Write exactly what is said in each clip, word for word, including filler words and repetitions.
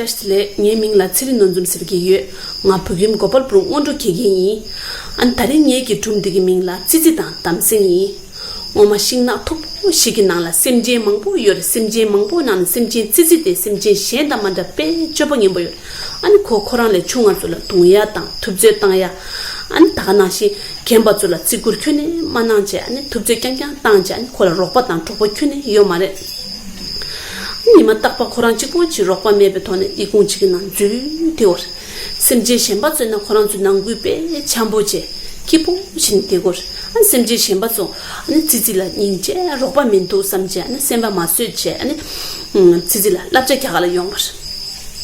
བཀྲ་ཤིས་བདེ་ལེགས། ངའི་མིང་ལ་ཚེ་རིང་ནོར་འཛོམས་ཟེར་གྱི་ཡོད། ང་བོད་ཁྱིམ་མགོ་པལ་སྦུག་སྔོན་འགྲོ་དགེ་རྒན་ཡིན། ཨ་ནི་ད་རིང་ངེད་ཀྱི་སྒྲུང་འདི་གི་མིང་ལ་ཙི་ཙི་དང་དམ་སྲིང་ཡིན། སྔོན་མ་ཤིང་ནགས་མཐུག་པོ་ཞིག་གི་ནང་ལ་སེམས་ཅན་མང་པོ་ཡོད་རེད། སེམས་ཅན་མང་པོ་ནང་ནས་སེམས་ཅན་ཙི་ཙི་དེ་སེམས་ཅན་གཞན་དང་མ་འདྲ་བའི་སྤྱོད་པ་ངན་པོ་ཡོད་རེད། ཨ་ནི་ཁོ་ཁོ་རང་ལས་ཆུང་ང་ཚོ་ལ་རྡུང་ཡ་དང་ཐུབ་ཚོད་བཏང་ཡ། ཨ་ནི་ད་ག་ནང་བཞིན་རྒན་པ་ཚོ་ལ་བརྩི་བཀུར་ཁྱོན་ནས་མ་གནང་བྱས། ཨ་ནི་ཐུབ་ཚོད་རྐྱང་རྐྱང་བཏང་བྱས། ཨ་ནི་ཁོ་ལ་རོགས་པ་དང་གྲོགས་པོ་ཁྱོན་ནས་ཡོད་མ་རེད། ཉི་མ་རྟག་པར་ཁོ་རང་གཅིག་པོ་གཅིག་རོགས་པ་མེད་པའི་ཐོག་ནས་ཨི་ཁུང་གཅིག་གི་ནང་འཛུལ་བསྡད་ཡོད་རེད། སེམས་ཅན་གཞན་པ་ཚོས་ན་ཁོ་རང་ཚོའི་ནང་ཁུལ་དཔེ་འཆམ་པོ་བྱས་སྐྱིད་པོ་བྱས་ནས་བསྡད་ཡོད་རེད། ཨ་ནི་སེམས་ཅན་གཞན་པ་ཚོ་ཨ་ནི་ཙི་ཙི་ལ་སྙིང་རྗེ་རོགས་པ་མི་འདུག་བསམ་བྱས། ཨ་ནི་སེམས་པ་མ་བཟོད་བྱས། ཨ་ནི་ཙི་ཙི་ལ་བསླབ་བྱ་རྒྱག་ག་ལ་ཡོང་བ་རེད།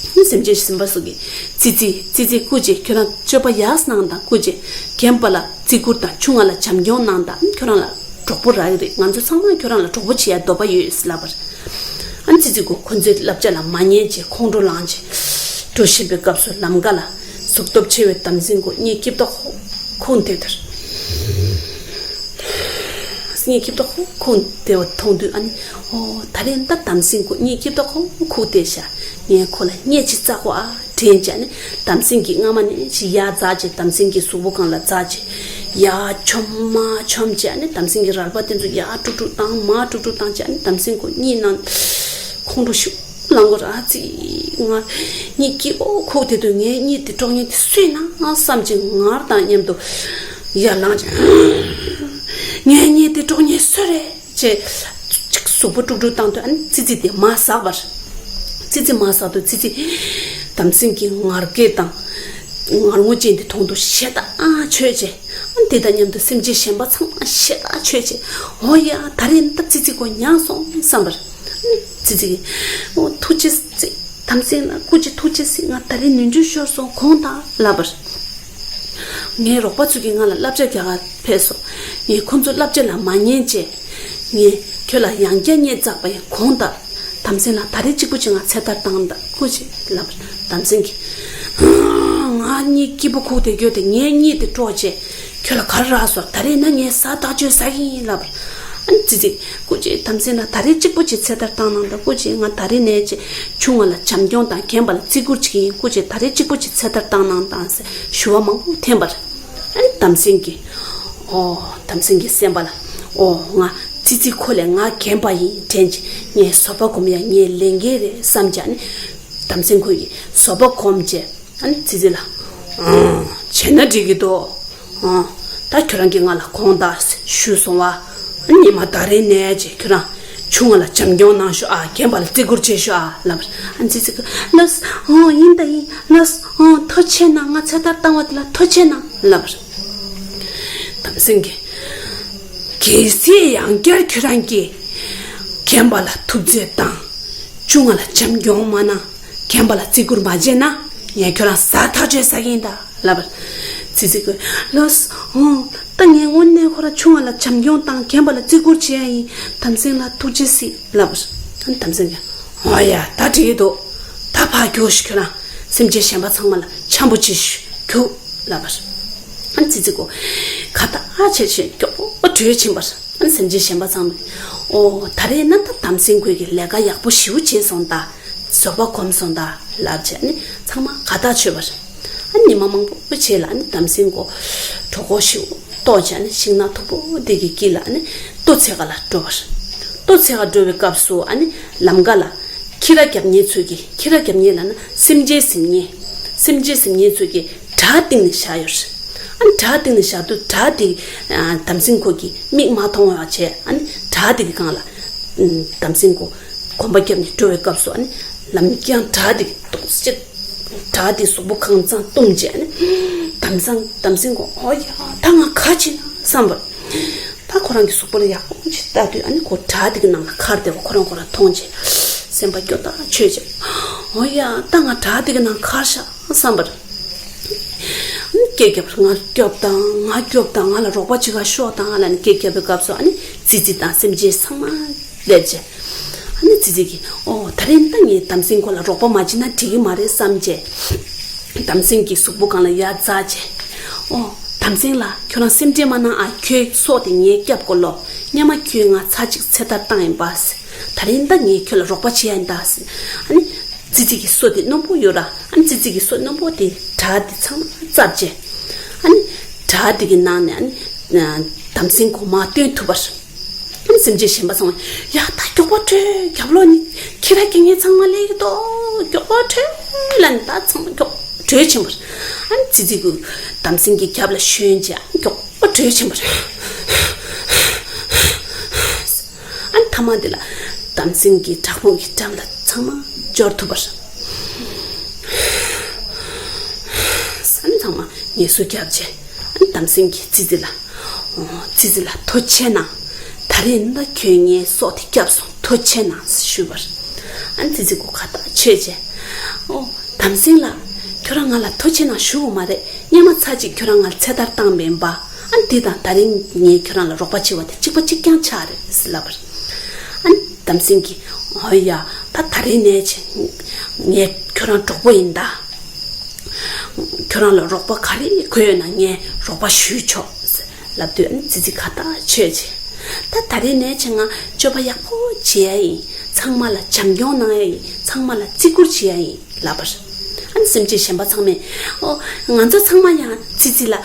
ཨ་ནི་སེམས་ཅན་གཞན་པ་ཚོ་གིས་ཙི་ཙི་ཙི་ཙི་སྐུ་མཁྱེན། ཁྱོད་རང་སྤྱོད་པ་ཡག་གནང་དང་སྐུ་མཁྱེན། རྒན་པ་ལ་བརྩི་བཀུར་དང་ཆུང་ང་ལ་བྱམས་སྐྱོང་གནང་དང་། ཨ་ནི་ཁྱོད་རང་ལ་གྲོགས་པོ་རག་གི་རེད། ང་ཚོ་ཚང་མ་ཁྱོད་རང་ལ་གྲོགས་པོ་བྱེད་ཡ་འདོད་པ་ཡོད་ལབ་པ་རེད། ཨ་ནི་ཙི་ཙི་ཁོ་ཁོ་ཚོའི་བསླབ་བྱ་ལ་མ་ཉན་བྱས་ཁོང་ཁྲོ་ལངས་བྱས་འགྲོ་བཞིན་པའི་སྐབས་སུ་ལམ་ཁ་ལ་གཟུགས་སྟོབས་ཆེ་བའི་དམ་སྲིང་ཁོ་གཉིད་སྐྱིད་ཏོག་ཁུག་བསྡད་དེར། གཉིད་སྐྱིད་ཏོག་ཁུག་བསྡད་པ་མཐོང་དུས། ཨ་ནི་ཨོ་ད་རེས་ད་དམ་སྲིང་ཁོ་གཉིད་སྐྱིད་ཏོག་ཁུག་བསྡད་ཤག་ངས་ཁོ་ལ་བརྙས་ཅིག་བཙག་གོ་ཨ། དྲན་བྱས་ནས་དམ་སྲིང་གིས་རྔ་མ་ནས་ཅིག་ཡར་འཛེགས་བྱས། དམ་སྲིང་གི་གཟུགས་པོ་སྒང་ལ་འཛེགས་བྱས་ཡར་མཆོང་མར་མཆོང་བྱས། ཨ་ནི་དམ་སྲིང་གི་རལ་པ་དེ་ཚོ་ཡར་དཀྲུག་དཀྲུག་བཏང་མར་དཀྲུག་དཀྲུག་བཏང་བྱས། ཨ་ནི་དམ་སྲིང་ཁོ་གཉིད་ནང་ཁོང་ཁྲོ་ཤུགས་ལངས་གོ་ར། ཨ་ཙི། ང་གཉིད་སྐྱིད་པོ་ཁུག་བསྡད་དུས་ངའི་གཉིད་དེ་དཀྲོག་མཁན་དེ་སུ་ཡིན་ན་བསམ་བྱས་ངར་དང་མཉམ་དུ་ཡར་ལངས་བྱས། ངའི་གཉིད་དེ་དཀྲོག་མཁན་སུ་རེད་ཅེས་གཟུགས་པོ་དཀྲུག་དཀྲུག་བཏང་དུས། ཨ་ནི་ཙི་ཙི་དེ་མར་ཟགས་པ་རེད། ཙི་ཙི་མར་ཟགས་དུས་ཙི་ཙི་དམ་སྲིང་གི་ངར་སྐད་དང་ངར་ངོ་ཅན་དེ་མཐོང་དུས་ཞེད་སྣང་ཆོད་བྱས། ཨ་ནི་དེ་དང་མཉམ་དུ་སེམས་ཅན་གཞན་པ་ཚང་མ་ཞེད་སྣང་ཆོད་བྱས། འོ་ཡ་ད་རེས་ད་ཙི་ཙི་ཁོ་མྱངས་སོང་བསམ་པ་རེད། ཨ་ནི་ཙི་ཙི་གིས་ཨོ་ཐུགས་རྗེ་ཆེ། དམ་སྲིང་ལགས་སྐུ་མཁྱེན་ཐུགས་རྗེ་ཆེ། ང་ད་རེས་ནུས་འགྲུས་ཤོར་སོང་། དགོངས་དག་ལབ་པ་རེད། ངའི་རོགས་པ་ཚོ་གིས་ང་ལ་བསླབ་བྱ་རྒྱག་ག་ཕེབས་སོང་། ངས་ཁོ་ཚོའི་བསླབ་བྱ་ལ་མ་ཉན་བྱས། ངས་ཁྱོད་ལ་ཡང་བསྐྱར་བརྙས་བཙགས་པ་ཡིན། དགོངས་དག་དམ་སྲིང་ལགས་ད་རེས་གཅིག་པུ་ཅིག་ང་ཚེ་ཐར་བཏང་དང་སྐུ་མཁྱེན་ལབ་པ་རེད། དམ་སྲིང་གིས་ང་གཉིད་སྐྱིད་པོ་ཁུག་བསྡད་རྒྱུ་དེ་ངའི་གཉིད་དེ་དཀྲོགས་བྱས། ཁྱོད་ལ་ག་རེ་རག་སོང་། ད་རེས་ན་ངས་ཟ་ཐག་ཆོད་ཟ་གི་ཡིན་ལབ་པ་རེད། ཨ་ནི་ཙི་ཙི་སྐུ་མཁྱེན་དམ་སྲིང་ལགས་ད་རེས་གཅིག་པོ་ཅིག་ཚེ་ཐར་བཏང་གནང་དང་སྐུ་མཁྱེན། ང་ད་རེས་ནས་ཅིག་ཆུང་ང་ལ་བྱམས་སྐྱོང་དང་རྒན་པ་ལ་བརྩི་བཀུར་བྱེད་ཀྱི་ཡིན། སྐུ་མཁྱེན་ད་རེས་གཅིག་པོ་ཅིག་ཚེ་ཐར་བཏང་གནང་དང་ཟེར་ཞུ་བ་མང་པོ་འཐེན་པ་རེད། ཨ་ནི་དམ་སྲིང་གིས་ཨོ་དམ་སྲིང་གི་སེམས་པ་ལ་ཨོ་ང་ཙི་ཙི་ཁོ་ལས་ང་རྒན་པ་ཡིན་དྲན་བྱས། ངས་བཟོད་པ་སྒོམ་ཡ་ངའི་ལས་འགན་རེད་བསམ་བྱས། ཨ་ནི་དམ་སྲིང་ཁོ་ཡིས་བཟོད་པ་སྒོམ་བྱས། ཨ་ནི་ཙི་ཙི་ལ་ཨང་བྱས་ན་འགྲིག་གི་འདུག་ཨང་ད་ཁྱོད་རང་གིས་ང་ལ་དགོངས་དག་ཞུས་སོང་བ། ཨ་ནི་ཉི་མ་ད་རེས་ནས་ཅིག་ཁྱོད་རང་ཆུང་ང་ལ་བྱམས་སྐྱོང་གནང་ཤོག་ཨ། རྒན་པ་ལ་བརྩི་བཀུར་བྱེད་ཤོག་ཨ་ལབ་པ་རེད། ཨ་ནི་ཙི་ཙི་གིས་ལགས་ཨང་ཡིན་ད་ཡིན་ལགས་ཨང་ཐུགས་རྗེ་ཆེ་གནང་། ང་ཚེ་ཐར་བཏང་བ་དེ་ལ་ཐུགས་རྗེ་ཆེ་གནང་ལབ་པ་རེད། དམ་སྲིང་གིས་གལ་སྲིད་ཡང་བསྐྱར་ཁྱོད་རང་གིས་རྒན་པ་ལ་ཐུབ་ཚོད་བཏང་། ཆུང་ང་ལ་བྱམས་སྐྱོང་མ་གནང་། རྒན་པ་ལ་བརྩི་བཀུར་མ་བྱས་ན་ངས་ཁྱོད་རང་ཟ་ཐག་ཆོད་ཟ་གི་ཡིན་ད་ལབ་པ་རེད། ཙི་ཙི་གིས་ལགས་ཨང་ད་ངས་དངོས་གནས་ཁོ་རང་ཆུང་ང་ལ་བྱམས་སྐྱོང་དང་རྒན་པ་ལ་བརྩི་བཀུར་བྱེད་ཡ་ཡིན། དམ་སྲིང་ལགས་ཐུགས་རྗེ་ཆེ་ལབ་པ་རེད། ཨ་ནི་དམ་སྲིང་གིས་ཨོ་ཡ་ད་འགྲིག་གི་འདུག་ད་ཕར་རྒྱུགས་ཤིག་ཁྱོད་རང་སེམས་ཅན་གཞན་པ་ཚང་མ་ལ་འཆམ་པོ་བྱེད་ཤིག་རྒྱུགས་ལབ་པ་རེད། ཨ་ནི་ཙི་ཙི་ཁོ་ཁ་ཏ་ཨ་བྱས་བྱས་མགྱོགས་པོ་བྲོས་ཕྱིན་པ་རེད། ཨ་ནི་སེམས་ཅན་གཞན་པ་ཚང་མས་ཨོ་ད་རེས་ན་ད་དམ་སྲིང་ཁོས་ཀྱི་ལས་ཀ་ཡག་པོ་ཞེ་པོ་བྱས་སོང་ད། བཟོད་པ་སྒོམ་སོང་ད་ལབ་བྱས། ཨ་ནི་ཚང་མ་ཁ་ཏ་ཆོད་པ་རེད། ཨ་ནི་ཉི་མ་མང་པོ་བྱས་ལ་ཨ་ནི་དམ་སྲིང་ཁོ་གྲོད་ཁོག་ཞེ་པོ་ལྟོགས་བྱས། ཨ་ནི་ཤིང་ནགས་མཐུག་པོ་དེ་གི་དཀྱིལ་ལ་ཨ་ནི་ལྟོ་འཚོལ་ག་ལ་འགྲོ་བ་རེད། ལྟོ་འཚོལ་ག་འགྲོ་བའི་སྐབས་སུ་ཨ་ནི་ལམ་ཁ་ལ་ཁྱི་ར་རྒྱབ་མཁན་ཚོས་ཀྱི་ཁྱི་ར་རྒྱབ་མཁན་ལབ་ན་སེམས་ཅན་ཟིན་མཁན། སེམས་ཅན་ཟིན་མཁན་ཚོས་ཀྱི་བྲག་སྟེང་ནས་བཞག་ཡོད་རེད། ཨ་ནི་བྲག་སྟེང་ནས་བཞག་དུས་བྲག་དེ་ཨ་དམ་སྲིང་ཁོ་གི་མིག་མ་མཐོང་བ་བྱས། ཨ་ནི་བྲག་དེ་གི་སྒང་ལ་ཨ་དམ་སྲིང་ཁོ་གོམ་པ་བརྒྱབ་ནས་འགྲོ་བའི་སྐབས་སུ་ཨ་ནི་ལམ་རྐྱང་བྲག་དེ་གི་ཏོག་ཙམ་བྲག་དེ་གཟུགས་པོ་གང་ཚང་བཏུམས་བྱས། ཨ་ནི་དམ་སྲིང་དམ་སྲིང་ཁོ་ཨོ་ཡ་ད་ང་ག་བྱེད་ན་བསམ་པ། ད་ཁོ་རང་གི་གཟུགས་པོ་ལ་ཡག་པོ་ཅིག་ལྟ་དུས་ཨ་ནི་ཁོ་བྲག་དེ་གི་ནང་ལ་ཁར་བསྡད་པ་ཁོ་རང་ཁོ་རང་མཐོང་བྱས། སེམས་པ་སྐྱོ་ཐག་ཆོད་བྱས། ཨོ་ཡ་ད་ང་བྲག་དེ་གི་ནང་ཁར་ཤག་བསམ་པ་རེད། ཨ་ནི་སྐད་རྒྱབ་པར་ང་སྐྱོབ་དང་ང་སྐྱོབ་དང་ང་ལ་རོགས་པ་བྱེད་ག་ཤོག་དང་ཨ་ལ་ནི་སྐད་རྒྱབ་པའི་སྐབས་སུ་ཨ་ནི་ཙི་ཙི་དང་སེམས་ཅན་ཚང་མ་སླེབས་བྱས། ཨ་ནི་ཙི་ཙི་གིས་ཨོ་ད་རེས་ད་ངས་དམ་སྲིང་ཁོ་ལ་རོགས་པ་མ་བྱེད་ན་འགྲིག་གི་མ་རེད་བསམ་བྱས། དམ་སྲིང་གི་གཟུགས་པོ་སྒང་ལ་ཡར་འཛེགས་བྱས། ཨོ་དམ་སྲིང་ལགས་ཁྱོད་རང་སེམས་ཁྲལ་མ་གནང་ཨ། ཁྱོའི་སྲོག་དེ་ངས་སྐྱབས་དགོས་ལོ། སྔོན་མ་ཁྱོས་ང་ཚར་གཅིག་ཚེ་ཐར་བཏང་ཡིན་པ། ད་རེས་ད་ངས་ཁྱོད་ལ་རོགས་པ་བྱེད་ཡ་ཡིན་ད། ཨ་ནི་ ཙི་ཙི་གི་སོ་དེ་རྣོན་པོ་ཡོད་ར། ཨ་ནི་ཙི་ཙི་གི་སོ་རྣོན་པོ་དེ་བྲག་དེ་ཚང་མ་བཙབ་བྱས། ཨ་ནི་བྲག་དེ་གི་ནང་ནས་ཨ་ནི་འདམ་སེང་གོ་མ་བཏོན་ཐུབ་པ་རེད། ཨ་ནི་སེམས་ཅན་གཞན་པ་ཚང་མ་ཡ་ད་མགྱོགས་པོ་བྲོས། རྒྱབ་ལོགས་ནས་ཁྱི་ར་རྒན་རྒས་ཚང་མ་སླེབས་ཀྱི་འདུག་མགྱོགས་པོ་བྲོས་ལབ་ནས་ད་ཚང་མ་མགྱོགས་བྲོས་ཕྱིན་པ་རེད། ཨ་ནི་ཙི་ཙི་གི་འདམ་སེང་གི་རྒྱབ་ལ་ཞོན་བྱས་ཨ་ནི་མགྱོགས་པོ་བྲོས་ཕྱིན་པ་རེད། ཨ་ནི་མཐའ་མ་དེ་ལ་འདམ་སེང་གི་བྲག་ཕུག་གི་འགྲམ་ལ་ཚང་མ་འབྱོར་ཐུབ་པ་རེད། ཨ་ནི་ཚང་མ་ངལ་གསོ་བརྒྱབ་བྱས་ཨ་ནི་འདམ་སེང་གིས་ཙི་ཙི་ལ། ཨོ། ཙི་ཙི་ལགས་ཐུགས་རྗེ་གནང་། ད་རེས་ནི་ཁྱོད་ངའི་སྲོག་དེ་བསྐྱབས་སོང་། ཐུགས་རྗེ་གནང་ཞུས་པར། ཨ་ནི་ཙི་ཙི་གུ་ཁ་བཏགས་མཆོད་བྱས། ཨོ། འདམ་སེང་ལགས་ཁྱོད་རང་ང་ལ་ཐུགས་རྗེ་གནང་ཞུ་དགོས་མ་རེད། སྔོན་མ་ཚར་གཅིག་ཁྱོད་རང་ང་ལ་ཚེ་ཐར་བཏང་པ་ཡིན་པ། ཨ་ནི་དེ་དང་ད་རེས་ངས་ཁྱོད་རང་ལ་རོགས་པ་བྱས་པ་དེ་གཅིག་པ་གཅིག་རྐྱང་ཆགས་རེད་ལབ་པར། ཨ་ནི་འདམ་སེང་གིས་ཨོ་ཡ་ད་ད་རེས་ནས་བྱས་ངས་ཁྱོད་རང་གྲོགས་པོ་ཡིན་ད། ཁྱོད་རང་ལ་རོགས་པ་ག་རེ་དགོས་ཡོད་ན་ངས་རོགས་པ་ཞུས་ཆོག་ལབ་དུས་ཙི་ཙི་ཁ་བཏགས་ཆོད་ཅིང་། ད་ད་རེས་ནས་བྱས་ང་སྤྱོད་པ་ཡག་པོ་བྱེད་ཡ་ཡིན། ཚང་མ་ལ་བྱམས་སྐྱོང་གནང་ཡ་ཡིན། ཚང་མ་ལ་བརྩི་བཀུར་བྱེད་ཡ་ཡིན་ལབ་པར། ཨ་ནི་སེམས་ཅན་གཞན་པ་ཚང་མས་ཨོ་ང་ཚོ་ཚང་མ་ཡང་ཙི་ཙི་ལ་ཨ་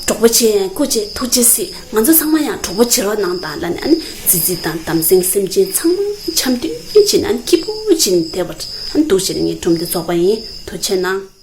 གྲོགས་པོ་བྱེད་སྐུ་མཁྱེན་ཐུགས་རྗེ་གཟིགས། ང་ཚོ་ཚང་མ་ཡང་གྲོགས་པོ་བྱེད་རོགས་གནང་དང་ལབ་ནས། ཨ་ནི་ཙི་ཙི་དང་འདམ་སེང་སེམས་ཅན་ཚང་མ་འཆམ་མཐུན་བྱས་ནས་ཨ་ནི་སྐྱིད་པོ་བྱས་ནས་བསྡད་པར། ཨ་ནི་འདུག་བྱས་ནས་ངའི་སྒྲུང་འདི་རྫོགས་པ་ཡིན། ཐུགས་རྗེ་གནང་།